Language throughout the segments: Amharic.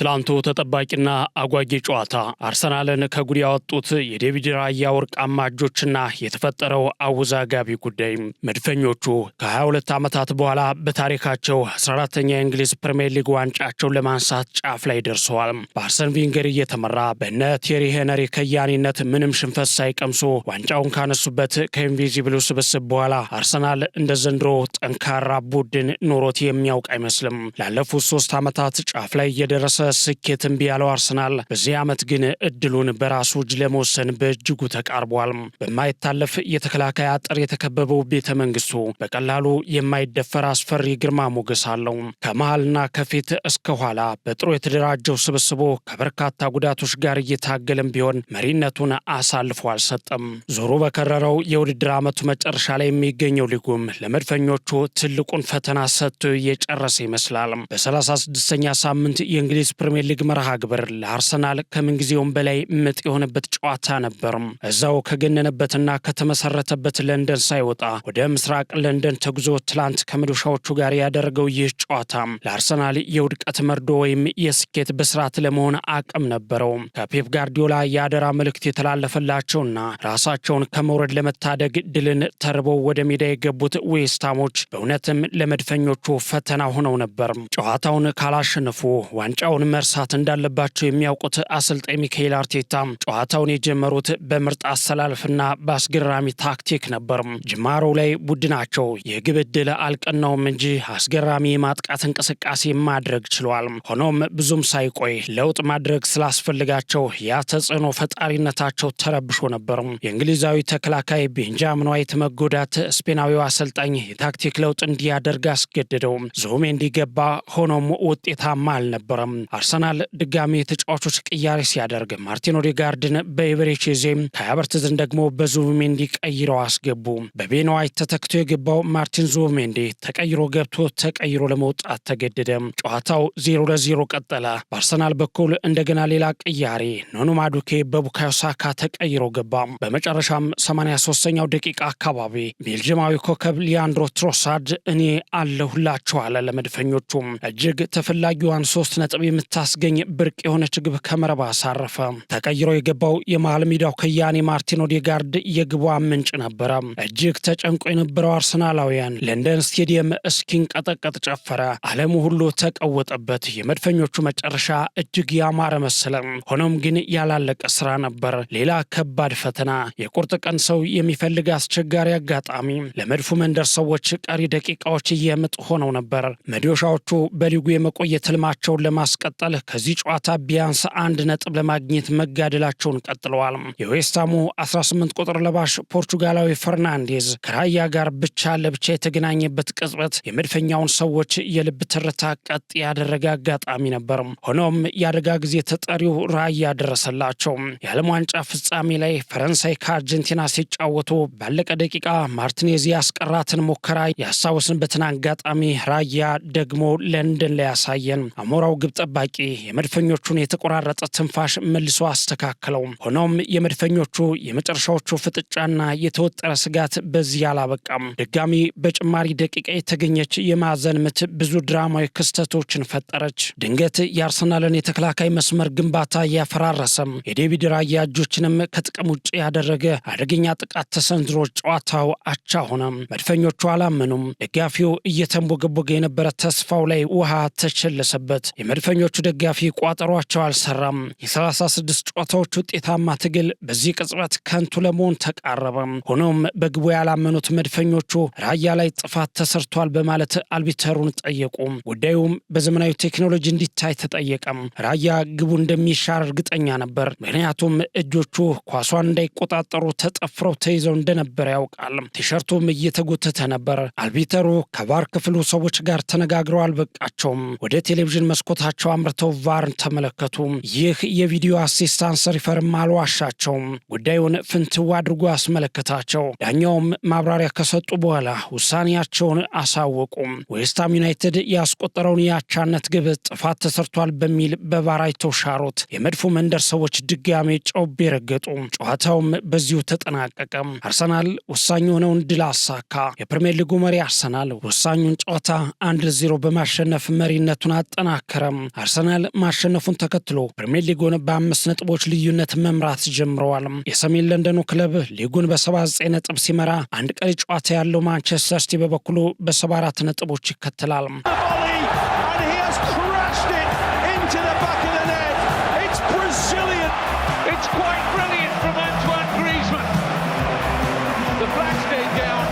የትላንቱ ተጠባቂና አጓጊ ጨዋታ፣ አርሰናልን ከጉድ ያወጡት የዴቪድ ራያ ወርቃማ እጆችና የተፈጠረው አወዛጋቢ ጉዳይ። መድፈኞቹ ከ22 ዓመታት በኋላ በታሪካቸው 14ተኛ የእንግሊዝ ፕሪምየር ሊግ ዋንጫቸውን ለማንሳት ጫፍ ላይ ደርሰዋል። በአርሰን ቪንገር እየተመራ፣ በነ ቴሪ ሄነሪ ከያኒነት ምንም ሽንፈት ሳይቀምሱ ዋንጫውን ካነሱበት ከ invincible ኡ ስብስብ በኋላ አርሰናል እንደ ዘንድሮ ጠንካራ ቡድን ኖሮት የሚያውቅ አይመስልም። ላለፉት 3 ዓመታት ጫፍ ላይ የደረሰ ስኬት እምቢ ያለው አርሰናል በዚህ ዓመት ግን እድሉን በራሱ እጅ ለመወሰን በእጅጉ ተቃርቧል። በማይታለፍ የተከላካይ አጥር የተከበበው ቤተ መንግስቱ በቀላሉ የማይደፈር አስፈሪ ግርማ ሞገስ አለው። ከመሃልና ከፊት እስከ ኋላ በጥሩ የተደራጀው ስብስቡ ከበርካታ ጉዳቶች ጋር እየታገለም ቢሆን መሪነቱን አሳልፎ አልሰጠም። ዞሮ በከረረው የውድድር ዓመቱ መጨረሻ ላይ የሚገኘው ሊጉም ለመድፈኞቹ ትልቁን ፈተና ሰጥቶ እየጨረሰ ይመስላል። በ36ኛ ሳምንት የእንግሊዝ ፕሪምየር ሊግ መርሃ ግብር ለአርሰናል ከምንጊዜውም በላይ ምጥ የሆነበት ጨዋታ ነበር። እዛው ከገነነበትና ከተመሰረተበት ለንደን ሳይወጣ ወደ ምስራቅ ለንደን ተጉዞ ትላንት ከመዶሻዎቹ ጋር ያደረገው ይህ ጨዋታ ለአርሰናል የውድቀት መርዶ ወይም የስኬት ብስራት ለመሆን አቅም ነበረው። ከፔፕ ጋርዲዮላ የአደራ መልእክት የተላለፈላቸውና ራሳቸውን ከመውረድ ለመታደግ ድልን ተርበው ወደ ሜዳ የገቡት ዌስትሃሞች በእውነትም ለመድፈኞቹ ፈተና ሆነው ነበር። ጨዋታውን ካላሸነፉ ዋንጫውን መርሳት እንዳለባቸው የሚያውቁት አሰልጣኝ ሚካኤል አርቴታ ጨዋታውን የጀመሩት በምርጥ አሰላለፍና በአስገራሚ ታክቲክ ነበር። ጅማሮው ላይ ቡድናቸው የግብ ዕድል አልቀናውም እንጂ አስገራሚ የማጥቃት እንቅስቃሴ ማድረግ ችሏል። ሆኖም ብዙም ሳይቆይ ለውጥ ማድረግ ስላስፈልጋቸው ያ ተጽዕኖ ፈጣሪነታቸው ተረብሾ ነበር። የእንግሊዛዊ ተከላካይ ቤንጃሚን ዋይት መጎዳት ስፔናዊው አሰልጣኝ የታክቲክ ለውጥ እንዲያደርግ አስገደደው። ዙቢሜንዲ ገባ። ሆኖም ውጤታማ አልነበረም። አርሰናል ድጋሚ የተጫዋቾች ቅያሬ ሲያደርግ ማርቲን ኦዴጋርድን በኤቤሬቺ ኤዜ፣ ካይ ሃቨርትዝን ደግሞ በዙቢሜንዲ ቀይረው አስገቡ። በቤን ዋይት ተተክቶ የገባው ማርቲን ዙቢሜንዲ ተቀይሮ ገብቶ ተቀይሮ ለመውጣት ተገደደ። ጨዋታው 0-0 ቀጠለ። በአርሰናል በኩል እንደገና ሌላ ቅያሬ፣ ኖኒ ማዱኬ በቡካዮ ሳካ ተቀይሮ ገባ። በመጨረሻም 83ኛው ደቂቃ አካባቢ ቤልጅማዊ ኮከብ ሊያንድሮ ትሮሳርድ እኔ አለሁላችሁ አለ። ለመድፈኞቹም እጅግ ተፈላጊዋን 3 ነጥብ የምታስገኝ ብርቅ የሆነች ግብ ከመረብ አሳረፈ። ተቀይሮ የገባው የመሃል ሜዳው ከያኔ ማርቲን ኦዴጋርድ የግቧ ምንጭ ነበረ። እጅግ ተጨንቆ የነበረው አርሰናላውያን ለንደን ስቴዲየም እስኪንቀጠቀጥ ጨፈረ። ዓለሙ ሁሉ ተቀወጠበት። የመድፈኞቹ መጨረሻ እጅግ ያማረ መሰለ። ሆኖም ግን ያላለቀ ስራ ነበር። ሌላ ከባድ ፈተና፣ የቁርጥ ቀን ሰው የሚፈልግ አስቸጋሪ አጋጣሚ። ለመድፉ መንደር ሰዎች ቀሪ ደቂቃዎች የምጥ ሆነው ነበር። መዶሻዎቹ በሊጉ የመቆየት ህልማቸውን ለማስቀጠል ከዚህ ጨዋታ ቢያንስ 1 ነጥብ ለማግኘት መጋደላቸውን ቀጥለዋል። የዌስትሃሙ 18 ቁጥር ለባሽ ፖርቹጋላዊ ፈርናንዴዝ ከራያ ጋር ብቻ ለብቻ የተገናኘበት ቅጽበት የመድፈኛውን ሰዎች የልብ ትርታ ቀጥ ያደረገ አጋጣሚ ነበር። ሆኖም የአደጋ ጊዜ ተጠሪው ራያ ደረሰላቸው። የዓለም ዋንጫ ፍጻሜ ላይ ፈረንሳይ ከአርጀንቲና ሲጫወቱ ባለቀ ደቂቃ ማርቲኔዝ ያስቀራትን ሙከራ ያስታወስንበትን አጋጣሚ ራያ ደግሞ ለንደን ላይ ያሳየን። አሞራው ግብ ጠባቂ የመድፈኞቹን የተቆራረጠ ትንፋሽ መልሶ አስተካከለው። ሆኖም የመድፈኞቹ የመጨረሻዎቹ ፍጥጫና የተወጠረ ስጋት በዚህ አላበቃም። ድጋሚ በጭማሪ ደቂቃ የተገኘች የማዕዘን ምት ብዙ ድራማዊ ክስተቶችን ፈጠረች። ድንገት የአርሰናልን የተከላካይ መስመር ግንባታ ያፈራረሰም፣ የዴቪድ ራያ እጆችንም ከጥቅም ውጭ ያደረገ አደገኛ ጥቃት ተሰንዝሮ ጨዋታው አቻ ሆነ። መድፈኞቹ አላመኑም። ደጋፊው እየተንቦገቦገ የነበረ ተስፋው ላይ ውሃ ተቸለሰበት። የመድፈኞቹ ደጋፊ ቋጠሯቸው አልሰራም። የ36 ጨዋታዎች ውጤታማ ትግል በዚህ ቅጽበት ከንቱ ለመሆን ተቃረበ። ሆኖም በግቡ ያላመኑት መድፈኞቹ ራያ ላይ ጥፋት ተሰርቷል በማለት አልቢተሩን ጠየቁ። ጉዳዩም በዘመናዊ ቴክኖሎጂ እንዲታይ ተጠየቀም። ራያ ግቡ እንደሚሻር እርግጠኛ ነበር። ምክንያቱም እጆቹ ኳሷን እንዳይቆጣጠሩ ተጠፍረው ተይዘው እንደነበረ ያውቃል። ቲሸርቱም እየተጎተተ ነበር። አልቢተሩ ከቫር ክፍሉ ሰዎች ጋር ተነጋግረው አልበቃቸውም። ወደ ቴሌቪዥን መስኮታቸው አምርተው ቫርን ተመለከቱ። ይህ የ video assistance referee ም አልዋሻቸውም። ጉዳዩን ፍንትው አድርጎ አስመለከታቸው። ዳኛውም ማብራሪያ ከሰጡ በኋላ ውሳኔያቸውን አሳወቁ። ዌስትሃም ዩናይትድ ያስቆጠረውን የአቻነት ግብ ጥፋት ተሰርቷል በሚል በቫር አይተው ሻሩት። የመድፉ መንደር ሰዎች ድጋሜ ጮቤ ረገጡ። ጨዋታውም በዚሁ ተጠናቀቀ። አርሰናል ወሳኝ የሆነውን ድል አሳካ። የፕሪምየር ሊጉ መሪ አርሰናል ወሳኙን ጨዋታ 1-0 በማሸነፍ መሪነቱን አጠናከረም። አርሰናል አርሰናል ማሸነፉን ተከትሎ ፕሪምየር ሊጉን በ5 ነጥቦች ልዩነት መምራት ጀምረዋል። የሰሜን ለንደኑ ክለብ ሊጉን በ79 ነጥብ ሲመራ አንድ ቀሪ ጨዋታ ያለው ማንቸስተር ሲቲ በበኩሉ በ74 ነጥቦች ይከተላል። Volley, and he has crashed it into the back of the net. It's Brazilian. It's quite brilliant from Antoine Griezmann. The flag stayed down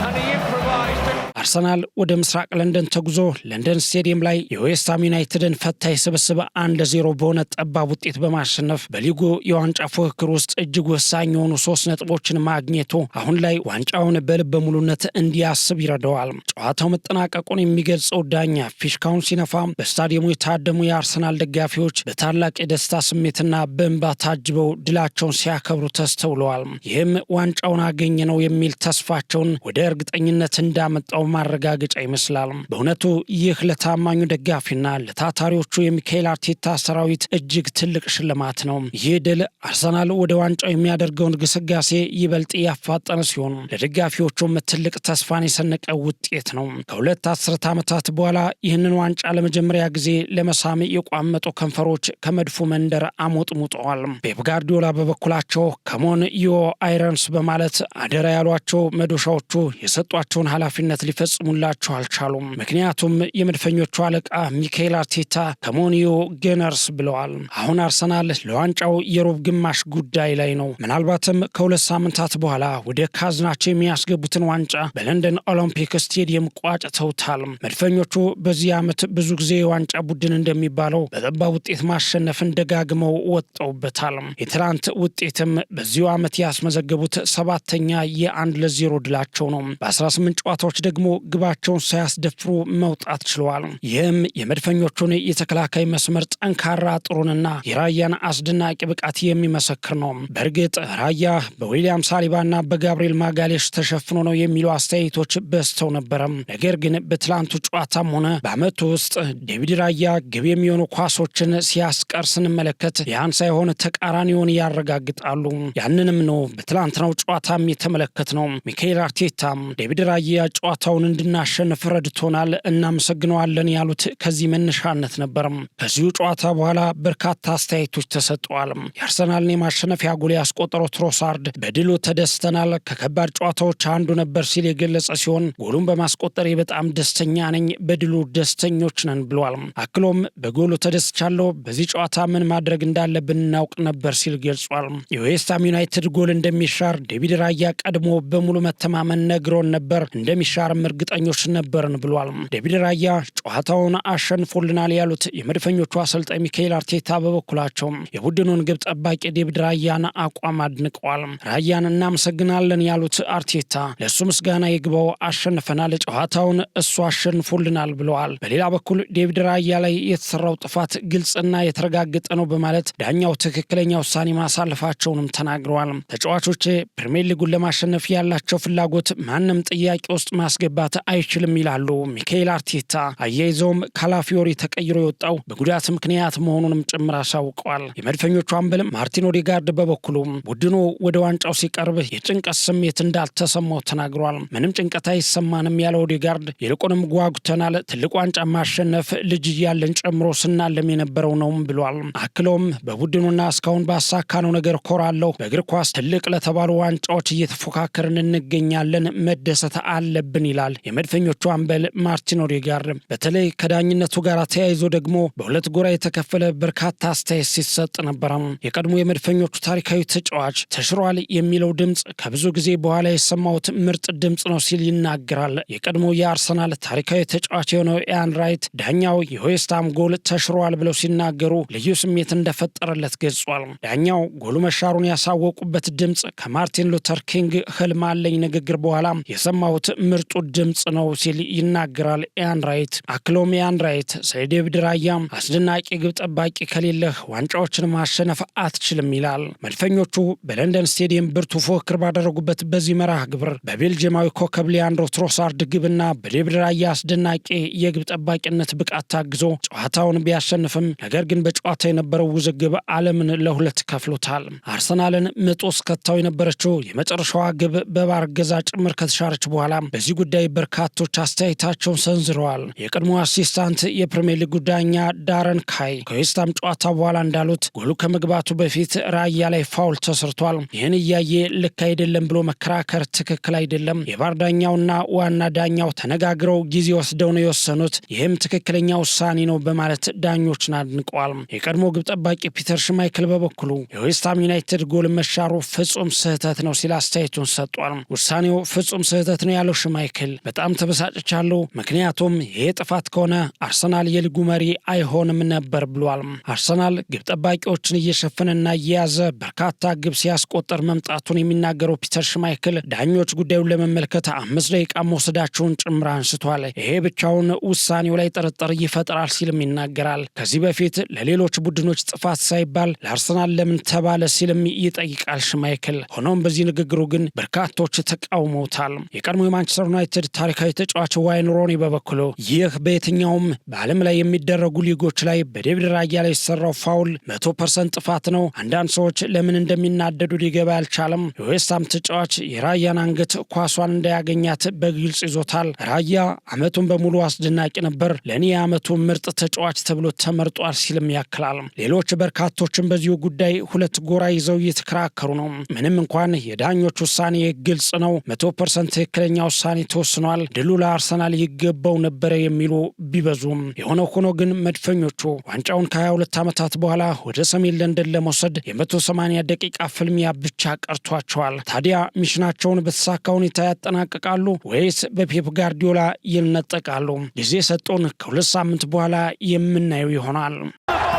and he improvised. አርሰናል ወደ ምስራቅ ለንደን ተጉዞ ለንደን ስቴዲየም ላይ የዌስትሃም ዩናይትድን ፈታኝ ስብስብ 1-0 በሆነ ጠባብ ውጤት በማሸነፍ በሊጉ የዋንጫ ፉክክር ውስጥ እጅግ ወሳኝ የሆኑ ሶስት ነጥቦችን ማግኘቱ አሁን ላይ ዋንጫውን በልበ ሙሉነት እንዲያስብ ይረዳዋል። ጨዋታው መጠናቀቁን የሚገልጸው ዳኛ ፊሽካውን ሲነፋ በስታዲየሙ የታደሙ የአርሰናል ደጋፊዎች በታላቅ የደስታ ስሜትና በእንባ ታጅበው ድላቸውን ሲያከብሩ ተስተውለዋል። ይህም ዋንጫውን አገኘነው የሚል ተስፋቸውን ወደ እርግጠኝነት እንዳመጣው ማረጋገጫ ይመስላል። በእውነቱ ይህ ለታማኙ ደጋፊና ለታታሪዎቹ የሚካኤል አርቴታ ሰራዊት እጅግ ትልቅ ሽልማት ነው። ይህ ድል አርሰናል ወደ ዋንጫው የሚያደርገውን ግስጋሴ ይበልጥ ያፋጠነ ሲሆን ለደጋፊዎቹም ትልቅ ተስፋን የሰነቀ ውጤት ነው። ከ2 አስርት ዓመታት በኋላ ይህንን ዋንጫ ለመጀመሪያ ጊዜ ለመሳም የቋመጡ ከንፈሮች ከመድፉ መንደር አሞጥሙጠዋል። ፔፕ ጋርዲዮላ በበኩላቸው "Come on, you Irons" በማለት አደራ ያሏቸው መዶሻዎቹ የሰጧቸውን ኃላፊነት ሊፈጽሙላቸው አልቻሉም። ምክንያቱም የመድፈኞቹ አለቃ ሚካኤል አርቴታ "Come on, you Gunners" ብለዋል። አሁን አርሰናል ለዋንጫው የሩብ ግማሽ ጉዳይ ላይ ነው። ምናልባትም ከ2 ሳምንታት በኋላ ወደ ካዝናቸው የሚያስገቡትን ዋንጫ በለንደን ኦሎምፒክ ስቴዲየም ቋጭተውታል። መድፈኞቹ በዚህ ዓመት ብዙ ጊዜ የዋንጫ ቡድን እንደሚባለው በጠባብ ውጤት ማሸነፍን ደጋግመው ወጠውበታል። የትናንት ውጤትም በዚሁ ዓመት ያስመዘገቡት ሰባተኛ የ1-0 ድላቸው ነው። በ18 ጨዋታዎች ደግሞ ግባቸውን ሳያስደፍሩ መውጣት ችለዋል። ይህም የመድፈኞቹን የተከላካይ መስመር ጠንካራ አጥሩንና የራያን አስደናቂ ብቃት የሚመሰክር ነው። በእርግጥ ራያ በዊሊያም ሳሊባና በጋብሪኤል ማጋሌሽ ተሸፍኖ ነው የሚሉ አስተያየቶች በዝተው ነበረ። ነገር ግን በትላንቱ ጨዋታም ሆነ በዓመቱ ውስጥ ዴቪድ ራያ ግብ የሚሆኑ ኳሶችን ሲያስቀር ስንመለከት ያን ሳይሆን ተቃራኒውን ያረጋግጣሉ። ያንንም ነው በትላንትናው ጨዋታም የተመለከትነው። ሚካኤል አርቴታም ዴቪድ ራያ ጨዋታውን እንድናሸንፍ ረድቶናል፣ እናመሰግነዋለን ያሉት ከዚህ መነሻነት ነበር። ከዚሁ ጨዋታ በኋላ በርካታ አስተያየቶች ተሰጥተዋል። የአርሰናልን የማሸነፊያ ጎል ያስቆጠረው ትሮሳርድ በድሉ ተደስተናል፣ ከከባድ ጨዋታዎች አንዱ ነበር ሲል የገለጸ ሲሆን ጎሉን በማስቆጠሬ በጣም ደስተኛ ነኝ፣ በድሉ ደስተኞች ነን ብሏል። አክሎም በጎሉ ተደስቻለሁ፣ በዚህ ጨዋታ ምን ማድረግ እንዳለብን እናውቅ ነበር ሲል ገልጿል። የዌስትሃም ዩናይትድ ጎል እንደሚሻር ዴቪድ ራያ ቀድሞ በሙሉ መተማመን ነግሮን ነበር፣ እንደሚሻርም እርግጠኞች ነበርን ብሏል። ዴቪድ ራያ ጨዋታውን አሸንፎልናል ያሉት የመድፈኞቹ አሰልጣኝ ሚካኤል አርቴታ በበኩላቸው የቡድኑን ግብ ጠባቂ ዴቪድ ራያን አቋም አድንቀዋል። ራያን እናመሰግናለን ያሉት አርቴታ ለእሱ ምስጋና ይግባው፣ አሸንፈናል፣ ጨዋታውን እሱ አሸንፎልናል ብለዋል። በሌላ በኩል ዴቪድ ራያ ላይ የተሰራው ጥፋት ግልጽና የተረጋገጠ ነው በማለት ዳኛው ትክክለኛ ውሳኔ ማሳለፋቸውንም ተናግረዋል። ተጫዋቾቼ ፕሪሚየር ሊጉን ለማሸነፍ ያላቸው ፍላጎት ማንም ጥያቄ ውስጥ ማስገባት አይችልም ይላሉ ሚካኤል አርቴታ። አያይዘውም ካላፊዮሪ ተቀይሮ የወጣው በጉዳት ምክንያት መሆኑንም ጭምር አሳውቀዋል። የመድፈኞቹ አምበል ማርቲን ኦዴጋርድ በበኩሉ ቡድኑ ወደ ዋንጫው ሲቀርብ የጭንቀት ስሜት እንዳልተሰማው ተናግሯል። ምንም ጭንቀት አይሰማንም ያለው ኦዴጋርድ ይልቁንም ጓጉተናል፣ ትልቅ ዋንጫ ማሸነፍ ልጅ እያለን ጨምሮ ስናለም የነበረው ነውም ብሏል። አክሎም በቡድኑና እስካሁን ባሳካነው ነገር ኮራለሁ። በእግር ኳስ ትልቅ ለተባሉ ዋንጫዎች እየተፎካከርን እንገኛለን፣ መደሰት አለብን ይላል የመድፈኞቹ አምበል ማርቲን ኦዴጋርድ። በተለይ ከዳኝነቱ ጋር ተያይዞ ደግሞ በሁለት ጎራ የተከፈለ በርካታ አስተያየት ሲሰጥ ነበረ። የቀድሞ የመድፈኞቹ ታሪካዊ ተጫዋች ተሽሯል የሚለው ድምፅ ከብዙ ጊዜ በኋላ የሰማሁት ምርጥ ድምፅ ነው ሲል ይናገራል። የቀድሞ የአርሰናል ታሪካዊ ተጫዋች የሆነው ኢያን ራይት ዳኛው የዌስትሃም ጎል ተሽሯል ብለው ሲናገሩ ልዩ ስሜት እንደፈጠረለት ገልጿል። ዳኛው ጎሉ መሻሩን ያሳወቁበት ድምፅ ከማርቲን ሉተር ኪንግ ህልም አለኝ ንግግር በኋላ የሰማሁት ምርጡ ድምፅ ነው ሲል ይናገራል ኢያን ራይት። አክሎም ኢያን ራይት ስለ ዴቪድ ራያ አስደናቂ ግብ ጠባቂ ከሌለህ ዋንጫዎችን ማሸነፍ አትችልም ይላል። መድፈኞቹ በለንደን ስቴዲየም ብርቱ ፉክክር ባደረጉበት በዚህ መርሃ ግብር በቤልጅየማዊ ኮከብ ሊያንድሮ ትሮሳርድ ግብና በዴቪድ ራያ አስደናቂ የግብ ጠባቂነት ብቃት ታግዞ ጨዋታውን ቢያሸንፍም ነገር ግን በጨዋታ የነበረው ውዝግብ ዓለምን ለሁለት ከፍሎታል። አርሰናልን ምጥ ውስጥ ከታው የነበረችው የመጨረሻዋ ግብ በቫር እገዛ ጭምር ከተሻረች በኋላ በዚህ ጉዳይ ጉዳይ በርካቶች አስተያየታቸውን ሰንዝረዋል። የቀድሞ assistant የፕሪምየር ሊጉ ዳኛ ዳረን ካይ ከዌስትሃም ጨዋታ በኋላ እንዳሉት ጎሉ ከመግባቱ በፊት ራያ ላይ foul ተሰርቷል። ይህን እያየ ልክ አይደለም ብሎ መከራከር ትክክል አይደለም። የቫር ዳኛውና ዋና ዳኛው ተነጋግረው ጊዜ ወስደው ነው የወሰኑት። ይህም ትክክለኛ ውሳኔ ነው በማለት ዳኞችን አድንቀዋል። የቀድሞ ግብ ጠባቂ ፒተር ሽማይክል በበኩሉ የዌስትሃም ዩናይትድ ጎል መሻሩ ፍጹም ስህተት ነው ሲል አስተያየቱን ሰጥቷል። ውሳኔው ፍጹም ስህተት ነው ያለው ሽማይክል በጣም ተበሳጭቻለሁ፣ ምክንያቱም ይሄ ጥፋት ከሆነ አርሰናል የሊጉ መሪ አይሆንም ነበር ብሏል። አርሰናል ግብ ጠባቂዎችን እየሸፈነና እየያዘ በርካታ ግብ ሲያስቆጠር መምጣቱን የሚናገረው ፒተር ሽማይክል ዳኞች ጉዳዩን ለመመልከት 5 ደቂቃ መውሰዳቸውን ጭምር አንስቷል። ይሄ ብቻውን ውሳኔው ላይ ጥርጥር ይፈጥራል ሲልም ይናገራል። ከዚህ በፊት ለሌሎች ቡድኖች ጥፋት ሳይባል ለአርሰናል ለምን ተባለ ሲልም ይጠይቃል ሽማይክል። ሆኖም በዚህ ንግግሩ ግን በርካቶች ተቃውመውታል። የቀድሞ የማንቸስተር ዩናይትድ ታሪካዊ ተጫዋች ዋይን ሮኒ በበኩሉ ይህ በየትኛውም በዓለም ላይ የሚደረጉ ሊጎች ላይ በዴቪድ ራያ ላይ የተሰራው foul 100% ጥፋት ነው። አንዳንድ ሰዎች ለምን እንደሚናደዱ ሊገባ አልቻለም። የዌስትሃም ተጫዋች የራያን አንገት ኳሷን እንዳያገኛት በግልጽ ይዞታል። ራያ ዓመቱን በሙሉ አስደናቂ ነበር። ለእኔ የዓመቱ ምርጥ ተጫዋች ተብሎ ተመርጧል ሲልም ያክላል። ሌሎች በርካቶችም በዚሁ ጉዳይ ሁለት ጎራ ይዘው እየተከራከሩ ነው። ምንም እንኳን የዳኞች ውሳኔ ግልጽ ነው፣ 100% ትክክለኛ ውሳኔ ተወስኗል፣ ድሉ ለአርሰናል ይገባው ነበረ የሚሉ ቢበዙም የሆነ ሆኖ ግን መድፈኞቹ ዋንጫውን ከ22 ዓመታት በኋላ ወደ ሰሜን ለንደን ለመውሰድ የ180 ደቂቃ ፍልሚያ ብቻ ቀርቷቸዋል። ታዲያ mission ኣቸውን በተሳካ ሁኔታ ያጠናቅቃሉ ወይስ በፔፕ ጋርዲዮላ ይነጠቃሉ? ጊዜ ሰጡን። ከ2 ሳምንት በኋላ የምናየው ይሆናል። The